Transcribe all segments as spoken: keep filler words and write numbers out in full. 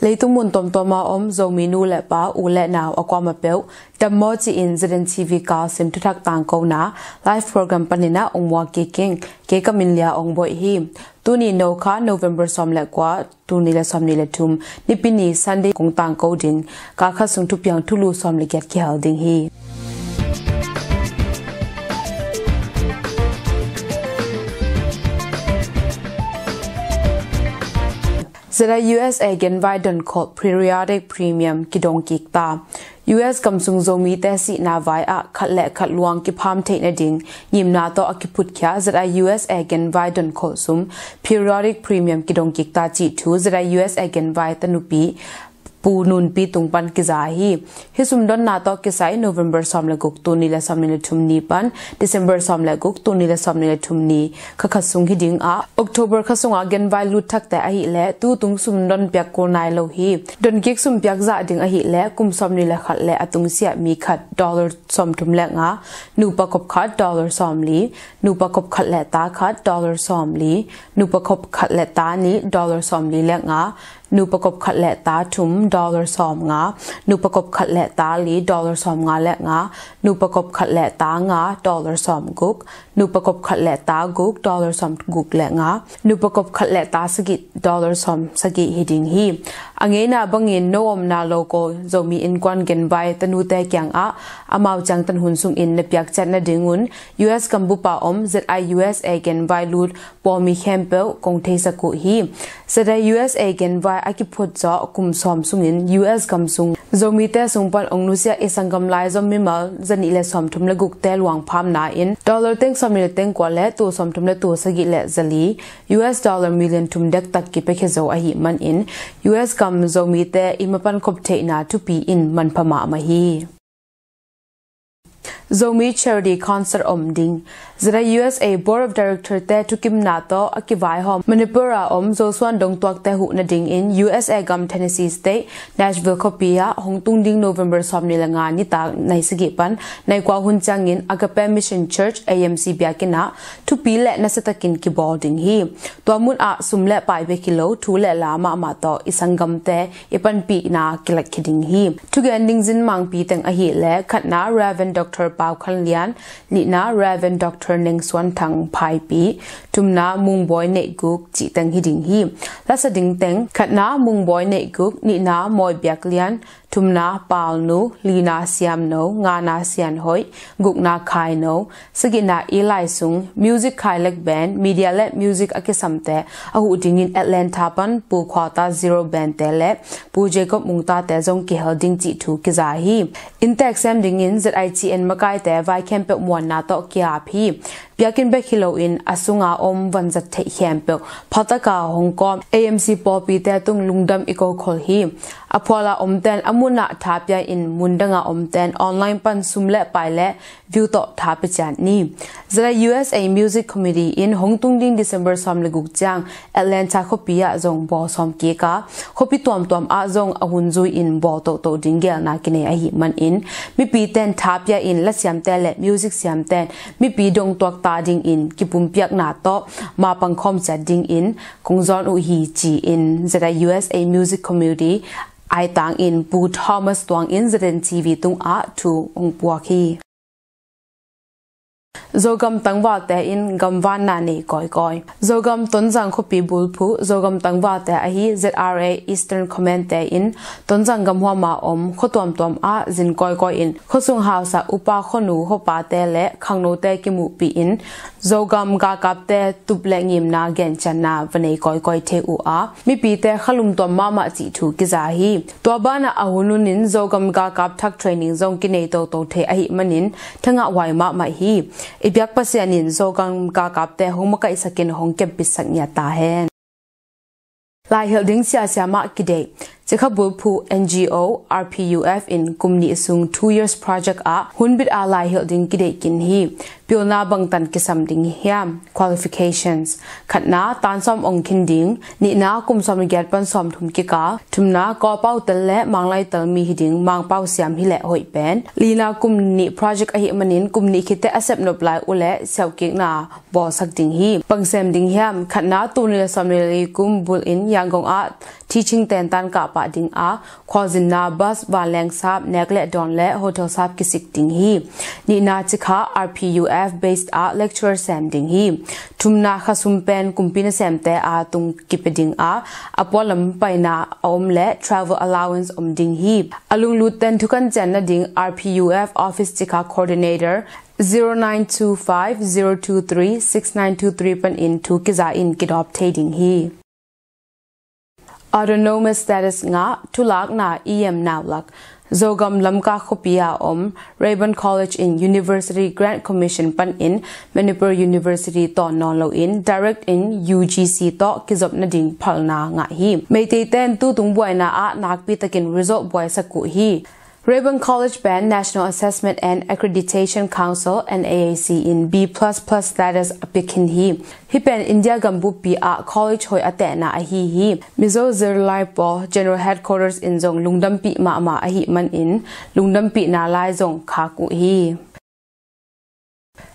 Leitung mun tuamtuam a om Zomi nu le pa, u le nau a kuamah peuh dammaw ci-in Z N T V Kawlsim thuthak tangkona live program panin ah ong muak kik ing. Kei ka min Lia Ong Boih hi. Tuni no kha November sawm le kua, tul nih le sawm nih le thum, Nipi ni Sunday kong tangko ding. Kal khat sung thupiang thulu sawm le giat kihel ding hi. Z I U S A genvai donkholh periodic premium kidong kik ta. U S gam sung Zomite sihna vai ah khat le khat luang kipham theih nading ngimna tawh a kiphutkhia Z I U S A genvai donkholh sum periodic premium kidong kik ta cih thu Z I U S A genvai tanupi Pu Nunpi tung pan kiza hi. Hih sum donna tawh kisai November sawm le guk, tul nih le sawm nih le thum ni pan December sawm le guk, tul nih le sawm nih le thum ni kha khat sung hi ding ah, October kha sungah genvai lut thakte ahih leh tu tung sum don piak kul nai lo hi. Donkik sum piak zah ding ahih leh kum sawm nih le khat le a tungsiah mi khat dollar sawm thum le nga, nupa kop khat dollar sawm li, nupa kop khat le ta khat dollar sawm li, nupa kop khat le ta nih dollar sawm li le nga, nupa kop khat le ta thum dollar sawm nga, nupa kop khat le ta li dollar sawm nga le nga, nupa kop khat le ta nga dollar sawm guk, nupa kop khat le ta guk dollar sawm guk le nga, nupa kop khat le ta sagih dollar sawm sagih hi ding hi. A ngeina bangin no omna local Zomi Innkuan genvai tanute kiangah amau ciangtan hun sungin na piak ciat nadingun U S gambup a om Z I U S A genvai lut pawlmi khempeuh kong theisak uh hi. Z I U S A genvai a kiphut zawh kum sawm sungin U S gam sung Zomite sung pan ong nusiah i sanggam laizom mimal zanih le sawmthum le gukte luangphamna in dollar teng sawmnih le teng kua le tul sawmthum le tul sagih le zali, U S dollar million thum dektak kipiakhia zo ahih manin U S gam Zomite i mapan khop theihna thupi in manpha mahmah hi. Zomi Charity Concert om ding. Z I U S A Board of Director te thukimna tawh a kivaihawm Manipur a om Zosuan dongtuakte huh nadingin U S A gam Tennessee State, Nashville khuapi ah hong tung ding November sawm nih le nga nitak nai sagih pan nai kua hun ciangin Agape Mission Church A M C biakinn ah thupi le nasiatakin kibawl ding hi. Tua mun ah sum le pai bek hi lo, thu le la mahmah tawh i sanggamte i panpihna kilatkhia ding hi. Thugen ding zin mangpi teng ahih leh khatna Rev. Doctor Pau Khan Lian, nihna Rev. Doctor Neng Suan Thang Phaipi, thumna Mungbawi Neih Guk cih teng hi ding hi. Lasa ding teng khatna Mungbawi Neih Guk, nihna Mawi Biak Lian, thumna Pal Nu, lina Siam No, ngana Sian Hoih, gukna Khai No, sagihna Eli Sung, music Khai Lek Band, media le music a kisamte a huh dingin Atlanta pan Pu Khualta Zero Band te le Pu Jacob Mungta te zong kihel ding cih thu kiza hi. Inntek sem dingin Z I C N makaite vai khempeuh muanna tawh ki-ap hi. Biakinn bek hi loin a sunga om vanzat theih khempeuh phataka hong kawm A M C pawlpite tung lungdam i kokhol hi. A phuala omten a munah thapia in mundanga omten online pan sum le pai le view tawh tha pia ciat ni. Z I U S A Music Committee in hong tung ding December sawm le guk ciang Atlanta khuapi ah zong bawl sawm kik a, khuapi tuamtuam ah zong a hun zui in bawl tohtoh ding gelna kinei ahih manin mipi ten tha pia in lasiamte le music siamten mipi dongtuak ta dingin kipumpiakna tawh mapang khawm ciat dingin kong zawn uh hi ci-in Z I U S A Music Committee aitang in Pu Thomas Tuang in Z N T V tungah thu hong puak hi. Zogam tangvalte in gamvanna nei kawikawi. Zogam Tonzang khuapi bulphuh Zogam tangvalte ahi Z R A Eastern Command te in Tonzang gamhuama om khua tuamtuam ah zin kawikawi in khuasung hausa upa khuanu khuapate le khangnote kimuhpih in Zogam galkapte tup le ngimna gencianna va nei kawikawi thei uh a, mipite khalum tuam mahmah cih thu kiza hi. Tua banah a hun hunin Zogam galkap thak training zong kinei toto thei ahih manin thangah huai mahmah hi. I biak Pasian in Zogam galkapte hong makaihsakin hong kempitsak ngiat ta hen. Laihilh ding siasia mah kideih. Cikha bulphuh N G O R P U F in kum nih sung two years project ah hunbit a laihilh ding kideih kin hi. Pilna bangtan kisam ding hiam? Qualifications. Khatna, tan sawm ong khin ding. Nihna, kum sawm le giat pan sawm thum kikal. Thumna, Kawlpau tel le Manglai tel mi hi ding, Mangpau siam hi leh hoih pen. Lina, kum nih project ahih manin kum nih khitte a sepnop lai uh leh siauhkikna bawlsak ding hi. Bang sem ding hiam? Khatna, tul nih le sawm nih le li kum bulhin Yangon ah teaching tentan kahpa a ding a, khualzinna bus, vanleng sap, nek le dawn le hotel sap kisik ding hi. Nihna cikha R P U F base ah lecture sem ding hi. Thumna khasum pen kumpi nasemte a tung kipia ding a, a pualam paina a om le travel allowance om ding hi. A lunglut ten thukan cian nading R P U F office cikha coordinator zero nine two five zero two three six nine two three panin thu kiza in kidawp thei ding hi. Autonomous status ngah, thulakna E M naulak. Zogam Lamka khuapi a om Rayburn College in University Grant Commission panin Manipur University tawn nawn loin direct in U G C tawh kizop nading phalna ngah hi. Meitei ten tutung buaina ah nakpi takin result buaisak uh hi. Rayburn College pen National Assessment and Accreditation Council, N A A C, in B plus plus status a pia khin hi. Hih pen India gam buppi ah college hoih a tehna ahi hi. Mizo Zirlai pawl General Headquarters in zong lungdampih mahmah ahih manin lungdampihna lai zong khak uh hi.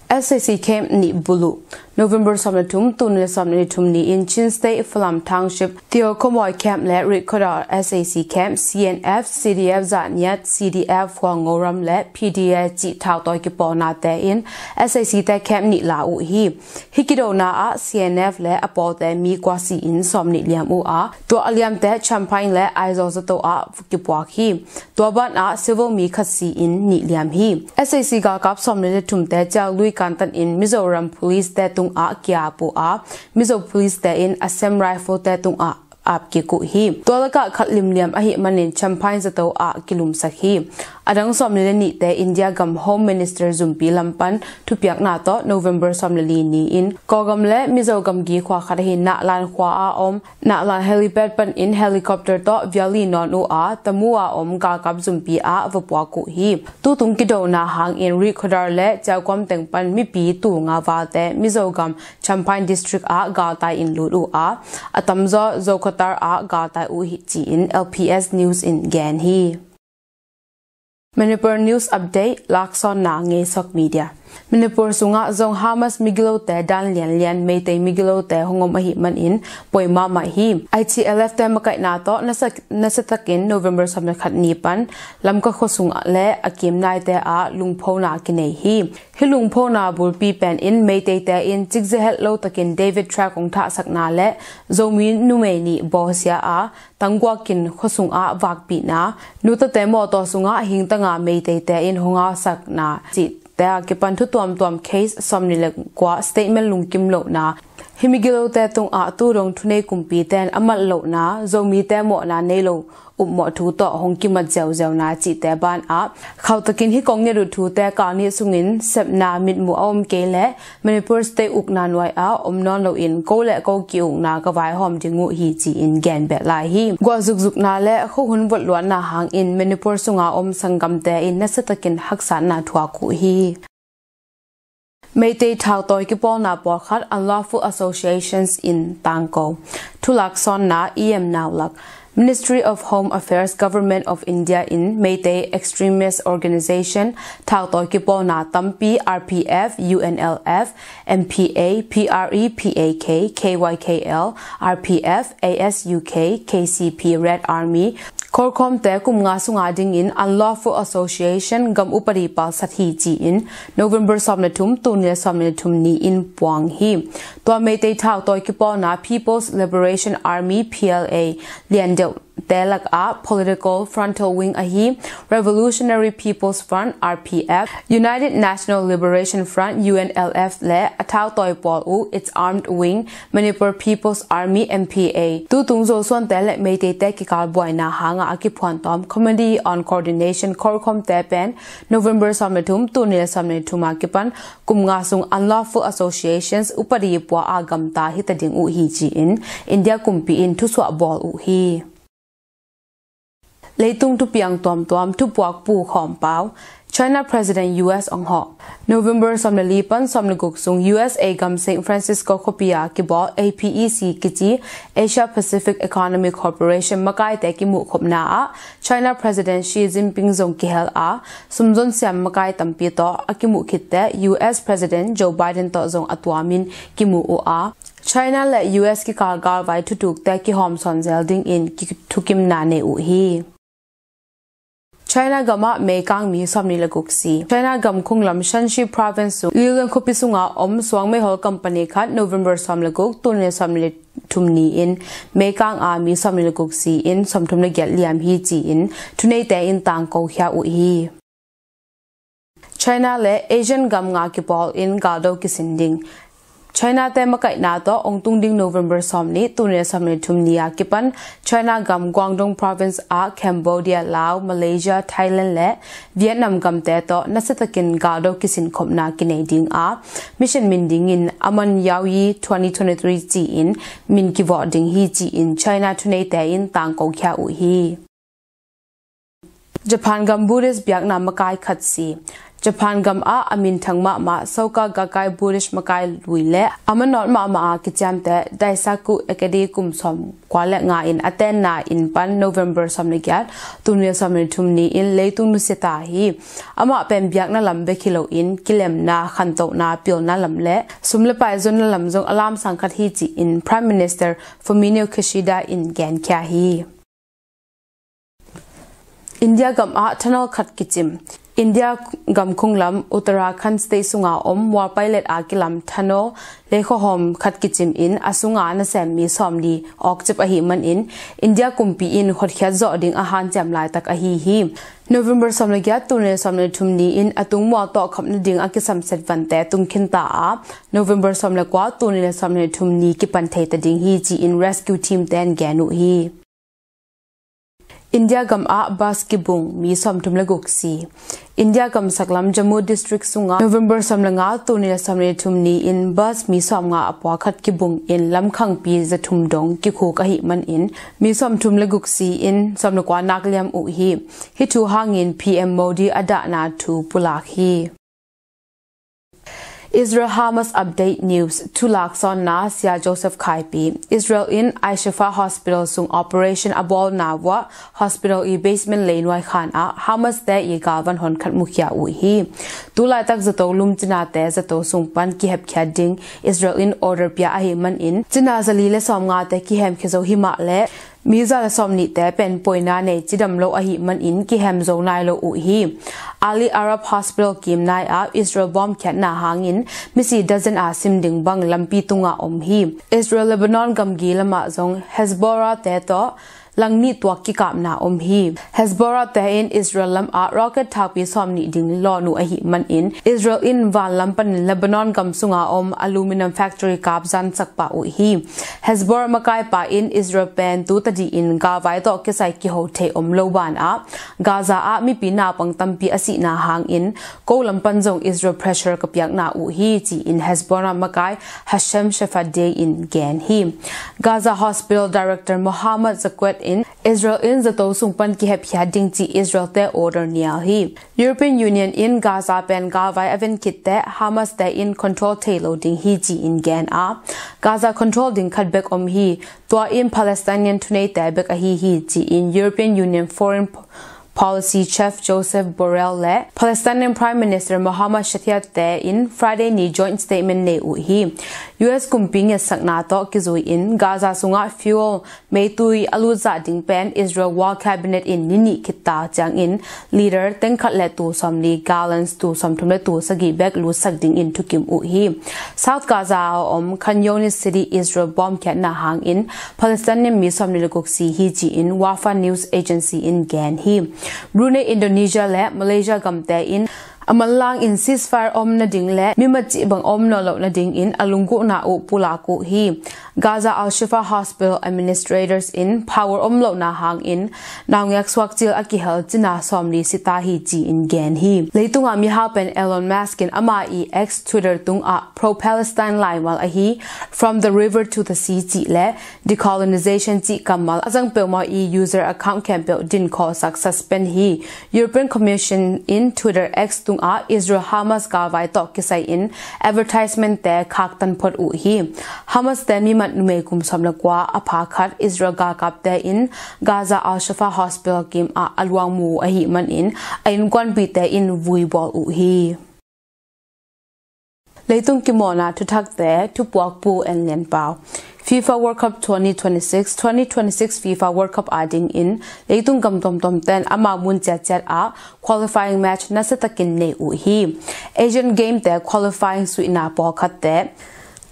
S A C camp nih buluh. November sawm le thum, tul nih le sawm le thum ni-in Chin State Falam Township Tio Khawmawi camp le Rit Khodar S A C camp, C N F, C D F Zahniat, C D F Huangoram le P D A cih thautawi kipawlnate in S A C te camp nih la uh hi. Hih kidona ah C N F le a pawlte mi kua si-in sawm nih liam uh a, tua a liamte Champhai le Aizawl zato ah kipuak hi. Tua banah civil mi khat si-in nih liam hi. S A C galkap sawm le thumte ciau lui kantan in Mizoram Police te tungah kiap uh a, Mizo Police te in Assam Rifle te tungah ap kik uh hi. Tua lakah khat limliam ahih manin Champhai zato ah kilumsak hi. A dang sawm le nihte India gam Home Minister zumpi lam pan thupiakna tawh November sawm le li ni-in Kawlgam le Mizo gamgi khua khat ahi Nahlan khua a om Nahlan helipad panin helicopter tawh vial li nawn uh a, Tamu a om galkap zumpi ah va puak uh hi. Tutung kidona hangin Rit Khodar le Ciaukuam teng pan mipi tul nga valte Mizo gam Champhai District ah galtai in lut uh a, a tamzaw Zokhawthar ah galtai uh hi ci-in L P S News in gen hi. Manipur News Update, laksawnna Ngeisawk Media. Manipur sungah zong Hamas migilote dan lianlian Meitei migilote hong om ahih manin poi mahmah hi. I T L F te makaihna tawh nasa, nasiatakin November sawm le khat ni pan Lamka khuasung le a kimnaite ah lungphona kinei hi. Hih lungphona bulpi pen in Meiteite in cikzehelh lo takin David Track hong thahsakna le Zomi numei nih bawlsia a tangguakin khuasung ah vakpihna, nutate mawtaw sungah hingtanga Meiteite in hong hausakna cihte a kipan thu tuamtuam case sawm nih le kua statement lungkim lohna, hih migilote tungah tu dong thunei kumpite in a mat lohna, Zomite mawhna nei lo upmawh thu tawh hong kimat ziauziauna cihte banah khautakin hih kong nget uh thute kal nih sungin sepna mitmuh a om kei leh Manipur State ukna nuai ah om nawn loin ko le ko ki-ukna ka vaihawm ding uh hi ci-in gen beh lai hi. Guah zukzukna le khuahun votluatna hangin Manipur sunga om sanggamte in nasiatakin haksatna thuak uh hi. Meitei thautawi kipawlna pawlkhat unlawful associations in tangko. Thulak sawnna E M naulak. Ministry of Home Affairs, Government of India in Meitei extremist organization thautawi kipawlna tampi R P F, U N L F, M P A, P R E P A K, K Y K L, R P F, A S U K, K C P, Red Army, Kawlkhawmte kum nga sunga dingin unlawful association gam upadi palsat hi ci-in November sawm le thum, tul nih le sawm le thum ni-in puang hi. Tua Meitei thautawi kipawlna People's Liberation Army, P L A, lian deuhte lakah political frontal wing ahi Revolutionary People's Front, R P F, United National Liberation Front, U N L F, le a thautawi pawl uh, its armed wing, Manipur People's Army, M P A. Tutung Zosuante le Meiteite kikal buaina hanga a kiphuantawm Committee on Coordination Kawlkhawmte pen November sawm le thum, tul nih le sawm le thum a kipan kum nga sung unlawful associations upadi pua a gamta hita ding uh hi ci-in India kumpi in thusuah bawl uh hi. Leitung thupiang tuamtuam, thupuak pu khawm pau. China President U S ong hawh. November sawm le li pan sawm le guk sung U S A gam San Francisco khuapi a kibawl A P E C kici Asia Pacific Economic Cooperation makaite kimuhkhopna ah China President Xi Jinping zong kihel a, sumzon siam makai tampi tawh a kimuh khitteh U S President Joe Biden tawh zong a tuamin kimuh uh a, China le U S kikal galvai thutukte kihawmsawn zel dingin kithukimna nei uh hi. China gamah meikang mi sawmnih le guk si. China gam khunglam Shanxi Province sung Liulian khuapi sunga om suang meihol company khat November sawm le guk, tul nih le sawmnih le thum ni-in meikang a mi sawmnih le guk si-in sawmthum le giat liam hi ci-in thuneite in tangko khia uh hi. China le Asian gam nga kipawl in galdo kisin ding. China te makaihna tawh ong tung ding November sawmnih, tul nih le sawmnih le thum ni a kipan China gam Guangdong Province ah Cambodia, Laos, Malaysia, Thailand le Vietnam gamte tawh nasiatakin galdo kisin khopna kinei ding a, mission min dingin Aman Yaoyi twenty twenty-three ci-in min kivawh ding hi ci-in China thuneite in tangko khia uh hi. Japan gam Buddhist biakna makai khat si. Japan gam ah a minthang mahmah Soka Gakkai Buddhist makai lui le a manawt mahmah a kiciamteh Daisaku Ekadi kum sawm kua le nga in a tenna in pan November sawm le giat, tul nih le sawmnih le thum ni-in leitung nusia ta hi. Amah pen biakna lam bek hi loin kilemna, khantohna, pilna lam le sum le pai zonna lam zong a lamsang khat hi ci-in Prime Minister Fumio Kishida in genkhia hi. India gam ah tunnel khat kicim. India gam khunglam Uttarakhand state sunga om Mualpai let a kilam tunnel, leikhuahawm khat kicim in a sunga nasem mi sawmli awkcip ahih manin India kumpi in hotkhiat zawh ding a hanciam laitak ahi hi. November sawm le giat, tul nih le sawmnih le thum ni-in a tungmual tawh khap nading a kisamset vante tung khinta a, November sawm le kua, tul nih le sawmnih le thum ni kipan theita ding hi ci-in rescue team ten gen uh hi. India gam ah bus kibung, mi sawmthum le guk si. India gam saklam Jammu district sunga November sawm le nga, tul nih le sawmnih le thum ni-in bus mi sawmnga a pua khat kibung in lamkhangpi zathum dong kikhuk ahih manin mi sawmthum le guk si-in sawm le kua nak liam uh hi. Hih thu hangin P M Modi a dahna thu pulak hi. Israel Hamas update news, thulak sawnna Sia Joseph Khaipi. Israel in Al-Shifa Hospital sung operation a bawlna uah hospital i basement leinuai khan ah Hamas te i galvan honkhat mukhia uh hi. Tulaitak zato lum cinate zato sung pan kihepkhiat ding Israel in order pia ahih manin cina zali le sawmngate kihemkhia zo himah le mi za le sawmnihte pen poina nei cidam lo ahih manin kihem zo nai lo uh hi. Ali Arab Hospital kim nai ah Israel bawmkhiatna hangin misi dozen a sim ding bang lampi tunga om hi. Israel Lebanon gamgi lamah zong Hezbollah te tawh langnih tuak kikapna om hi. Hezbollah te in Israel lam ah rocket thakpi sawmnih ding lawn uh ahih manin Israel in vanlam panin Lebanon gam sunga om aluminium factory kap zansak pah uh hi. Hezbollah makaipa in Israel pen tu tadih in galvai tawh kisai kiho thei om lo ban ah Gaza ah mipi naupang tampi a sihna hangin ko lam pan zong Israel pressure ka piakna uh hi ci-in Hezbollah makai Hashem Shefadeh in gen hi. Gaza Hospital Director Mohammad Zakwet in Israel in zato sung pan kihepkhiat ding ci Israel te order nial hi. European Union in Gaza pen galvai a ven khit teh Hamas te in control thei lo ding hi ci-in gen a, Gaza control ding khat bek om hi. Tua in Palestinian thuneite bek ahi hi ci-in European Union Foreign Policy Chief Josep Borrell le Palestinian Prime Minister Mohammad Shtayyeh te in Friday ni joint statement nei uh hi. U S kumpi ngiatsakna tawh kizui in Gaza sungah fuel, meitui a lutzah ding pen Israel War Cabinet in ni nih khit ta ciangin leader teng khat le tul sawmli, gallons tul sawmthum le tul sagih bek lutsak dingin thukim uh hi. South Gaza a om Khan Younis City Israel bawmkhiatna hangin Palestinian mi sawmnih le guk si hi ci-in Wafa News Agency in gen hi. Brunei, Indonesia le Malaysia gamte in a manlang in ceasefire om nading le mi matcih bang om nawn loh nadingin a lunggulhna uh pulak uh hi. Gaza Al-Shifa Hospital administrators in power om lohna hangin naungek suakcil a kihel cina sawmli sita hi ci-in gen hi. Leitunga mihau pen Elon Musk in ama i X, Twitter tungah pro-Palestine laimal ahi From the River to the Sea cih le Decolonization cih kammal a zang peuhmah i user account khempeuh dinkhawlsak, suspend hi. European Commission in Twitter X tungah Israel Hamas galvai tawh kisai in advertisement te khaktan phot uh hi. Hamas te mimat numei kum sawm le kua a pha khat Israel galkapte in Gaza Al-Shifa Hospital kim ah a luang mu ahih manin a innkuanpihte in vui bawl uh hi. Leitung kimawlna thuthakte, thupuakpu En Lian Pau. FIFA World Cup twenty twenty-six, twenty twenty-six FIFA World Cup adingin leitung gam tuamtuamten ama mun ciatciat ah qualifying match nasiatakin nei uh hi. Asian Game te qualifying suihna pawlkhatte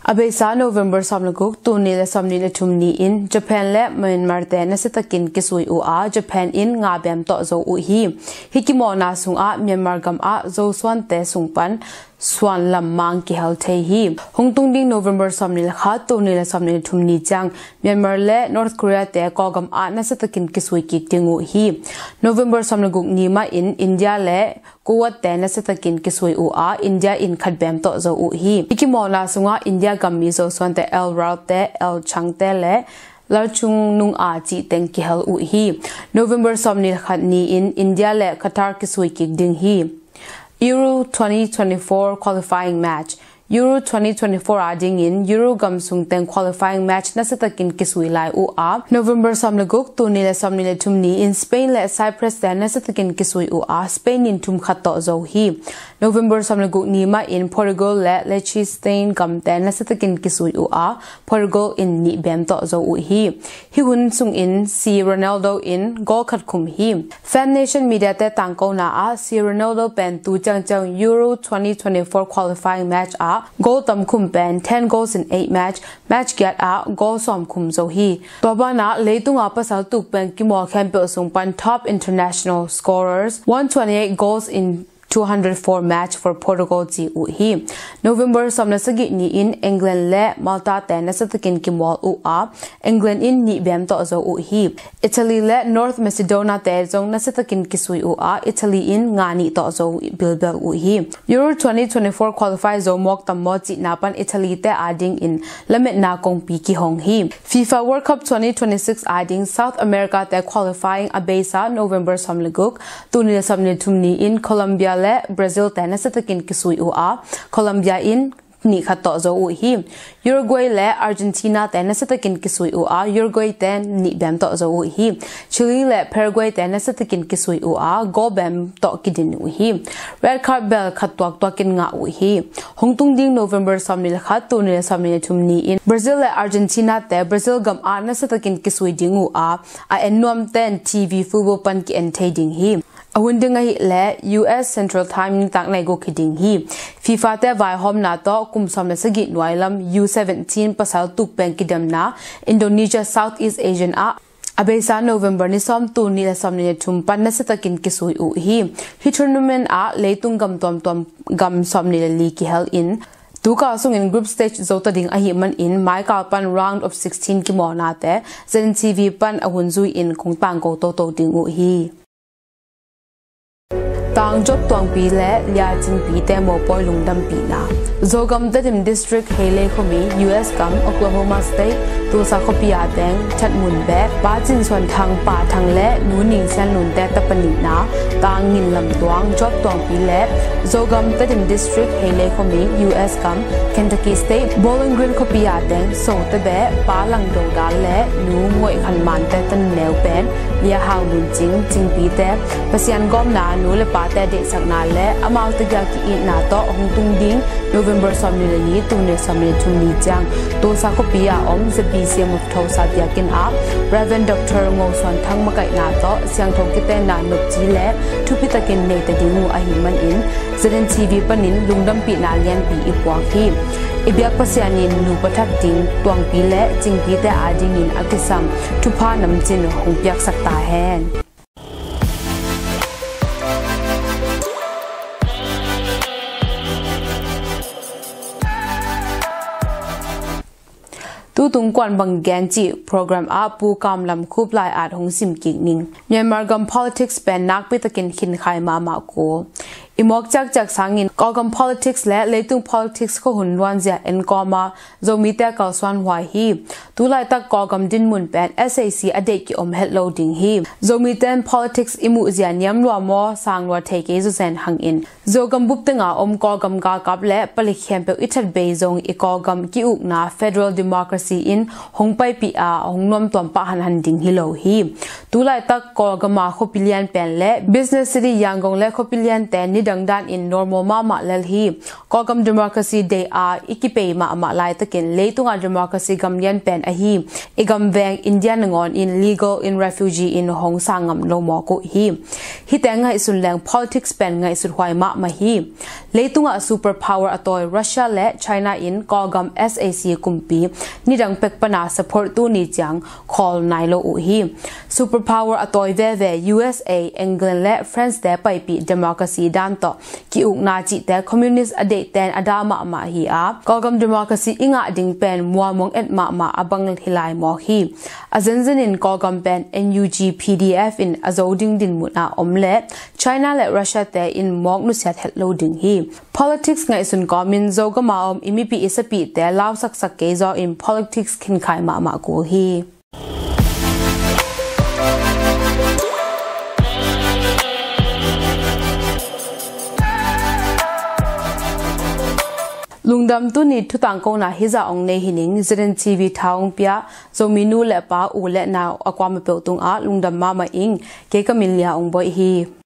a beisa November sawm le guk, tul nih le sawmnih le thum ni-in Japan le Myanmar te nasiatakin kisui uh a, Japan in nga bem tawh zo uh hi. Hih kimawlna sungah Myanmar gam ah Zosuante sung pan suan lam mang kihel thei hi. Hong tung ding November sawmnih le khat, tul nih le sawmnih le thum ni ciang Myanmar le North Korea te Kawlgam ah nasiatakin kisui kik ding uh hi. November sawm le guk ni mahin India le Kuwait te nasiatakin kisui uh a, India in khat bem tawh zo uh hi. Hih kimawlna sungah India gammi Zosuante El Raut te, El Chang te le Lalchung Nung A cih teng kihel uh hi. November sawmnih le khat ni-in India le Qatar kisui kik ding hi. Euro twenty twenty-four qualifying match. Euro twenty twenty-four adingin Euro gam sung teng qualifying match nasiatakin kisui lai uh a, November sawm le guk, tul nih le sawmnih le thum ni-in Spain le Cyprus te nasiatakin kisui uh a, Spain in thum khat tawh zo hi. November sawm le guk ni mahin Portugal le Liechtenstein gam te nasiatakin kisui uh a, Portugal in nih bem tawh zo uh hi. Hih hun sungin C Ronaldo in goal khat khum hi. Fan Nation Media te tangkona ah C Ronaldo pen tu ciangciang Euro twenty twenty-four qualifying match ah goal tam khum pen ten goals in eight match, match giat ah goal sawm khum zo hi. Tua banah leitunga pasal tuk pen kimawl khempeuh sung pan top international scorers, one twenty-eight goals in two hundred four match for Portugal ci uh hi. November sawm le sagih ni-in England le Malta te nasiatakin kimawl uh a, England in nih bem tawh zo uh hi. Italy le North Macedonia te zong nasiatakin kisui uh a, Italy in nga nih tawh zo bilbel uh hi. Euro twenty twenty-four qualify zo mawk tam maw cihna pan Italy te adingin lametna kongpi kihong hi. FIFA World Cup twenty twenty-six ading South America te qualifying a beisa November sawm le guk, tul nih le sawmnih le thum ni-in Colombia le Brazil te nasiatakin kisui uh a, Colombia in nih khat tawh zo uh hi. Uruguay le Argentina te nasiatakin kisui uh a, Uruguay te nih bem tawh zo uh hi. Chile le Paraguay te nasiatakin kisui uh a, goal bem tawh kidin uh hi. Red card bel khat tuaktuakin ngah uh hi. Hong tung ding November sawmnih le khat, tul nih le sawmnih le thum ni-in Brazil le Argentina te Brazil gam ah nasiatakin kisui ding uh a, a en nuamten TV football pan ki-en thei ding hi. A hun ding ahih leh U S Central Time nitak nai guk hi ding hi. FIFA te vaihawmna tawh kum sawm le sagih nuailam U seventeen pasal tuk pen kidemna Indonesia Southeast Asian ah a beisa November ni sawm, tul nih le sawmnih le thum pan nasiatakin kisui uh hi. Hih tournament ah leitung gam tuamtuam gam sawmnih le li kihel in, tukal sungin group stage zo ta ding ahih manin maikal pan round of sixteen kimawlnate Zen TV pan a hun zui-in kong tangko toto ding uh hi. Tang Job Tuangpi le Lia Cingpi te mopawi lungdampihna. Zogam Tedim District, Heilei khuami, U S gam, Oklahoma State, Tulsa khuapi a teng, Chatmun beh, Pa Cin Suan Thang, Pa Thang le Nu Ning Sian Lun te tapa nihna, Tang Ngin Lam Tuang, Job Tuangpi le Zogam Tedim District, Heilei khuami, U S gam, Kentucky State, Bowling Green khuapi a teng, Sote beh, Pa Lang Do Dal le Nu Ngoih Khan Man te tanuneu pen, Lia Hau Lun Cing, Cingpi te Pasian gawmna, nu le pate deihsakna le amau tegel ki-itna tawh hong tung ding November sawmnih le li, tul nih sawmnih le thum ni ciang Tulsa khuapi a om Z B C M of Tulsa biakinn ah Reverend Doctor Ngo Suan Thang makaihna tawh siangtho kitenna nopci le thupi takin neita ding uh ahih manin Z N T V panin lungdampihna lianpi i puak hi. I biak Pasian in nupa that ding Tuangpi le Cingpi te adingin a kisam thupha namcin hong piaksak ta hen. Tutung Kuan Bang Gen cih program ah Pu Kam Lam Khup lai-at hong sim kik ning. Myanmar gam politics pen nakpi takin khinkhai mahmah kul. I mawk ciakciak sangin Kawlgam politics le leitung politics khuahun luanzia en kawma Zomite kalsuan huai hi. Tulaitak Kawlgam dinmun pen S A C a deih ki-om het lo ding hi. Zomite in politics i muhzia niam lua maw, sang lua thei kei zawzen hangin Zogam bup tenga om Kawlgam galkap le palik khempeuh i that bei zong i Kawlgam ki-ukna federal democracy in hong paipih a hong nuamtuam pah hanhan ding hi lo hi. Tulaitak Kawlgam a khuapi lian pen le business city Yangon le khuapi liante nidang dan in normal mahmah lel hi. Kawlgam democracy deih a i kipei mahmah laitakin leitungah democracy gam lian pen ahi i gamveng India nangawn in legal in refugee in hong sang ngam lo mawk uh hi. Hihte ngaihsun leng politics pen ngaihsut huai mahmah hi. Leitungah superpower a tawi Russia le China in Kawlgam S A C kumpi nidang pek pana support tu ni ciang khawl nai lo uh hi. Superpower a tawi veve U S A, England le France te paipih democracy dan tawh ki-ukna cihte communist a deihten a dah mahmah hi a, Kawlgam democracy i ngah ding pen mualmong et mahmah a bang hi lai mawk hi. A zenzen in Kawlgam pen N U G P D F in a zo ding dinmun a om le China le Russia te in mawk nusiat het lo ding hi. Politics ngaihsun kawmin Zogama om i mipi i sapihte lausaksak kei zaw in politics khinkhai mahmah kul hi. Lungdam, tuni thutang kona hizah ong nei hi ning. Z N T V tha ong pia Zomi nu le pa, u le nau a kuama peuh tungah lungdam mahmah ing. Kei ka min Lia Ong Boih hi.